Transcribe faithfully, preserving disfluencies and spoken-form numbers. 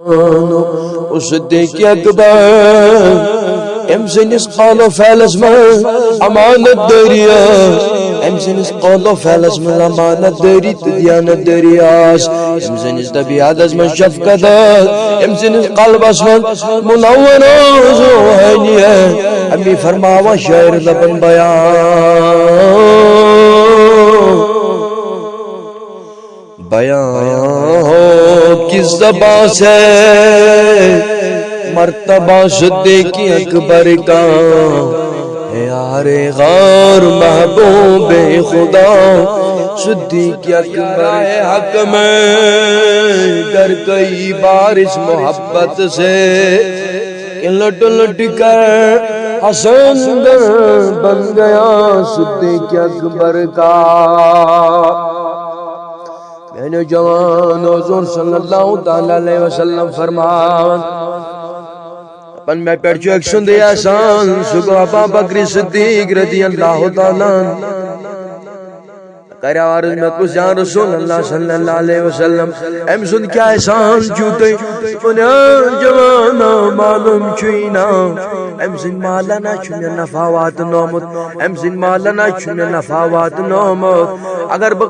صدیق اکبر، أمۍ سٕنٛدِس قول و فعلس منٛز امانت دٲری ٲس، أمۍ سٕنٛدِس قول و فعلس منٛز امانت دٲری تہٕ دیانت دٲری ٲس، أمۍ سٕنٛدِس طبیعتس منٛز شفقت ٲس، أمۍ سٕنٛدِس قلبس منٛز منور اوس روحانیت۔ امی فرماوا شاعر لبن بیان، بیان ہو کس زبان سے، مرتبہ صدیق اکبر کا، یار غار محبوب خدا۔ صدیق اکبر حق میں گر گئی بارش محبت سے، کہ لٹ لٹ کر حسن بن گیا صدیق اکبر کا۔ میانیو جوانو، حضور صلی اللہ تعالی علیہ وسلم فرمان، پن مےٚ پٮ۪ٹھ چھُ أکۍ سُنٛدُے احسان، سُہ گوٚو ابا بکر صدیق رضی اللہ تعالیٰ عنہ۔ کریو عرض، مےٚ کُس جان رسول اللہ صلی اللہ علیہ وسلم، أمۍ سُنٛد کیٛاہ احسان چھُو تۄہہِ؟ ووٚن، جوانا، معلوم چھُے نا، أمۍ سٕنٛدۍ مالن ہا چھُ مےٚ نفع واتنومُت، أمۍ سٕنٛدۍ مالن ہا چھُ مےٚ نفع واتنومُت۔ اگر بہٕ